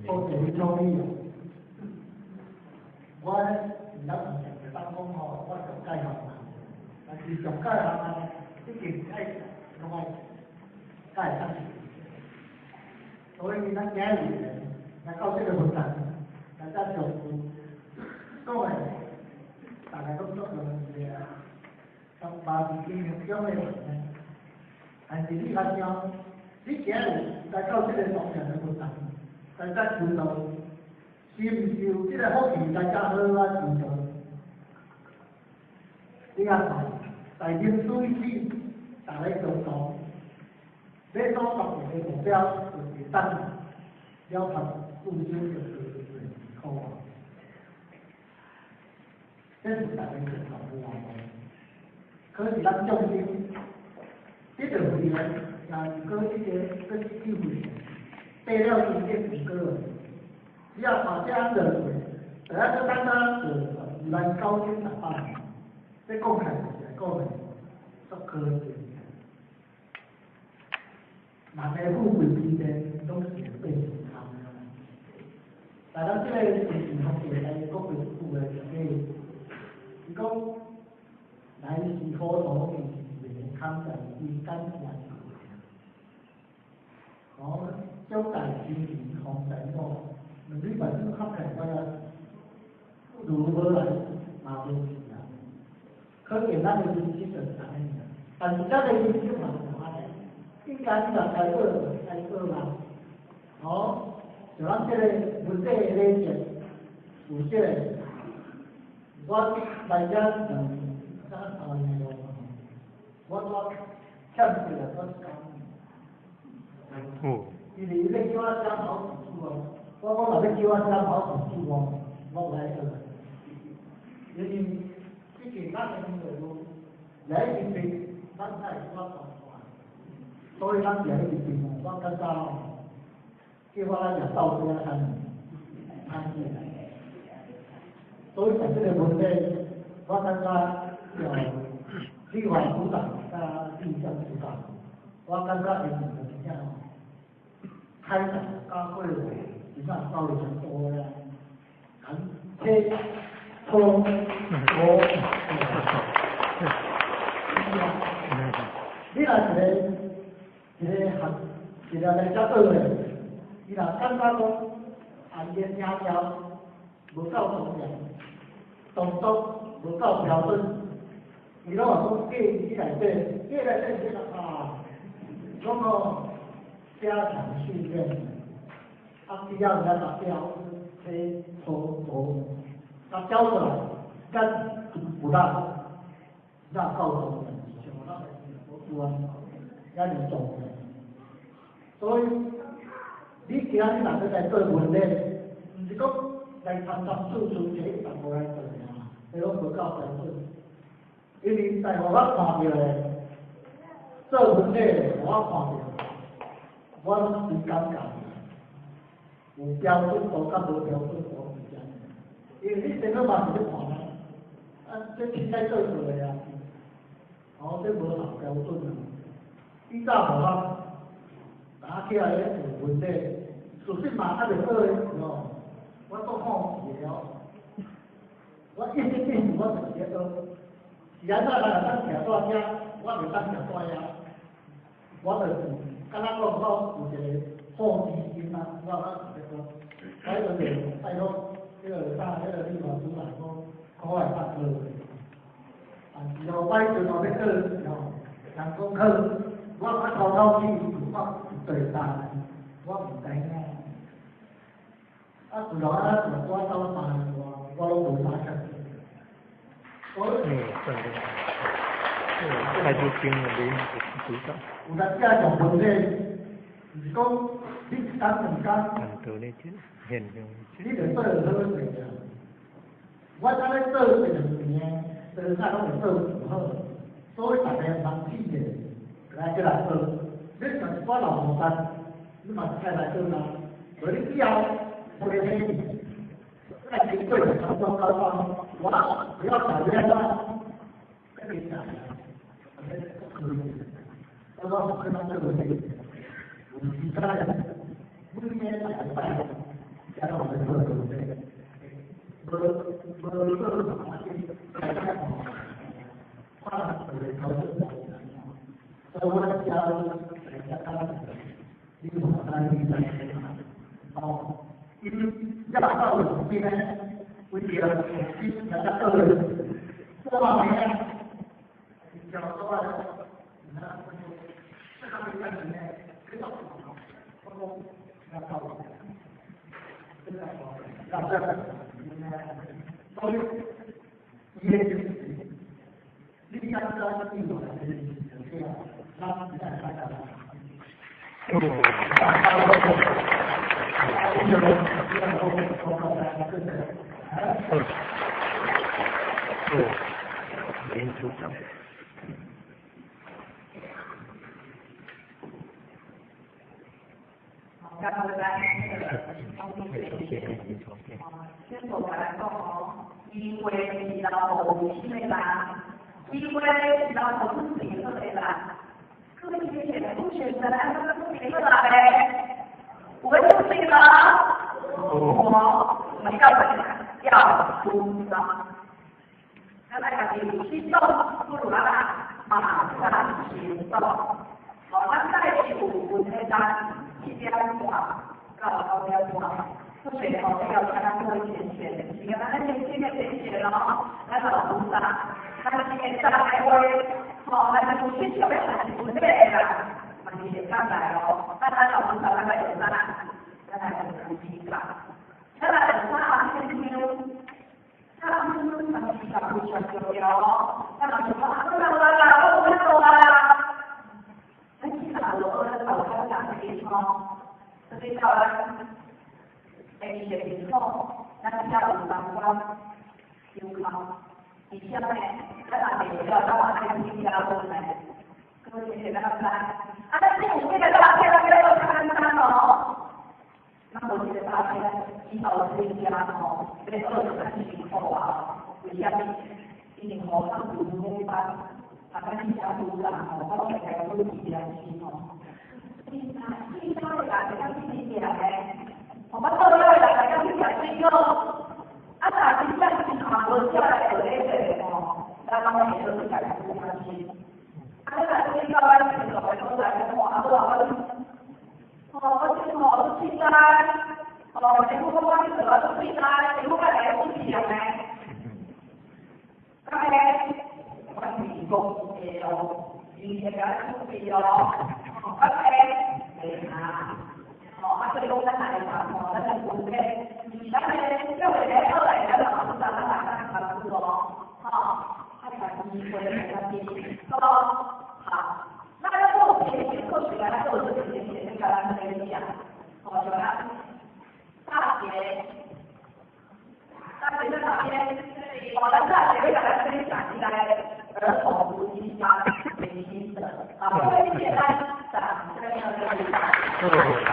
多謝你處理。我毋捌是當講吼，我上蓋學嘛，但是上蓋學啊，畢竟愛攏愛蓋上去。所以咱今日來到這個論壇，來遮上講的，大家攏足容易的啊。咁嘛是經驗中的人呢，但是你較想，你今日來到這個莊嚴的論壇，來遮求道，是毋是有這個福氣來遮好啊求道？你啊看，在臨死以前，逐个共同，欲所達成的目標，就是等了脫故修就對苦啊。這是逐个共同的願望。可是咱眾生得著慧緣，也是閣這個閣機會，得了真正成果，只要把這樣落去，就愛閣等等就2萬9千六百年，這講起來就是來講的足可惜。人的富貴貧賤，攏是會變成空的。但咱這個是是福地來講一句話，就是伊講來世糊塗面，袂空在人間行。哦，長大成人風塵我，兩禮拜子合起來，我也如無來嘛袂去啊。可見咱的人生就是按呢爾，但是咱的人生嘛是按呢，應該你若開學就開學啦。哦，像咱這個文體的禮節，有這個，我來遮兩三年咯，我拄欠一個我一工。哦。因為伊欲叫我寫毛筆字哦，我講若欲叫我寫毛筆字哦，我無愛學。因為畢竟咱的音樂路來一邊，咱愛我大大，所以咱佇咧一邊哦，我感覺哦，叫我來掠鬥雞仔較難，所以在這個問題，我感覺要立法組長佮立政組長，我感覺𪜶真正開展教會真正教育程度咧，敢切磋琢你若一個一個學一個來遮學的，伊若感覺講啊，伊的聲調無夠莊嚴，動作無夠標準，伊攏會講建議內底，建議內底是啊，攏哦加強訓練，啊，只要人家達標，切磋琢，甲教出來，咱有力，那夠莊嚴，像咱的有啊，遐爾莊嚴。所以你今日若欲來做文理，毋是講來參參處處這一淡薄來做爾，這攏無夠標準。因為在予我看著的，做文理的，予我看著，我攏真尷尬。有標準度佮無標準度之間，因為你電腦嘛是咧看啊，啊，這凊彩做出來啊，哦，這無合標準啊。以早無法打起來咧有問題，事實嘛還袂好的時候，我都放棄了。我一心一意我就是咧學，是按怎人會當徛在遮，我袂當徛在遐，我就是敢若講我有一個好奇心啊，我我是咧講，我迄個就拜託彼個啥，彼個立法組長講，可會當學。但是哦，擺陣哦欲學時吼，人講好，我較偷偷去有我對答，我毋知影。啊，自從啊，自我走三年外，我攏無啥欠。嗯，真的。太多經驗的組長。有當時用問題，就是講你一工兩工，你就做好勢啊。我昨咧做一兩年，做啥攏會做唔好，所以逐个毋通試者，來過來學。你上一寡老模範，你嘛是愛來學啦。無你以後無個咩，愛經過成功高峰，我不要改變啦，跟你講，我說可能這個有其他人，每年禮拜，加上我们做的准备，无无做来看哦，我人特别高兴，所以我加来加他，你有啥你在哦，因要到有边呢，为了重新来到二，做完没呢？叫做那，这个没问题呢，这个我要到。让这个，所以，伊个就是，你讲这个地方是这样，那你再看看。哦，林组长。好，刚刚咱那个先我来讲哦，机会是老虎新的人，机会是老虎出钱好的人。各位同学，同学们，咱们出钱好啦嘞，有要出钱吗？我们要要出招，咱来家己有行动，不如咱马上行动。好，咱在是有问题单7点半到9点半。出水吼，要请咱各位填写，是啊，咱年轻的填写咯，咱老菩萨，咱今个早开会，吼，咱有需求要还是有这个啦，嘛是会当来哦。那咱老菩萨，咱来用啥？咱来用菩提伽，咱来用啥？这个香，咱香嘛是非常重要哦。咱嘛是讲，啊，我来啦，我有做啊。咱起码有学咱老较人的吼，所以到咱。第二个基础，咱才有相关思考，而且呢，咱也袂了，咱嘛爱去加分呢。各位同学，咱知？啊，咱这有这个诈骗，咱要较简单哦。咱无这个诈骗，以后增加吼，要做就较辛苦啊。为啥物？因为吼，咱有咧班，啊，咱去写主人吼，我拢会来讲一件事吼。你啊，你哪会来？会当去食咧？我到了来大家去食水果，啊，若真正是看无食来学咧个吼，咱拢会做家己关心。啊，你若水到咱这个所在讲吼，啊，无啊，我，吼，我这吼都凊彩，吼，政府讲我去做啊，都凊彩，政府较来支持呢。咁咧，我是讲的哦，伊会甲咱准备哦，啊，个，啊。哦，啊，所以讲咱来讲吼，咱来准备，咱咧叫会来后来咱老师咱来咱帮助哦，吼，啊，把机会给他给，好，好，那要做学习课时来做这个学习，那个咱分享，好，就咱大学，大学在哪边？哦，咱大学要来分享一个儿童补习班的心得，好，各位谢谢大家，掌声。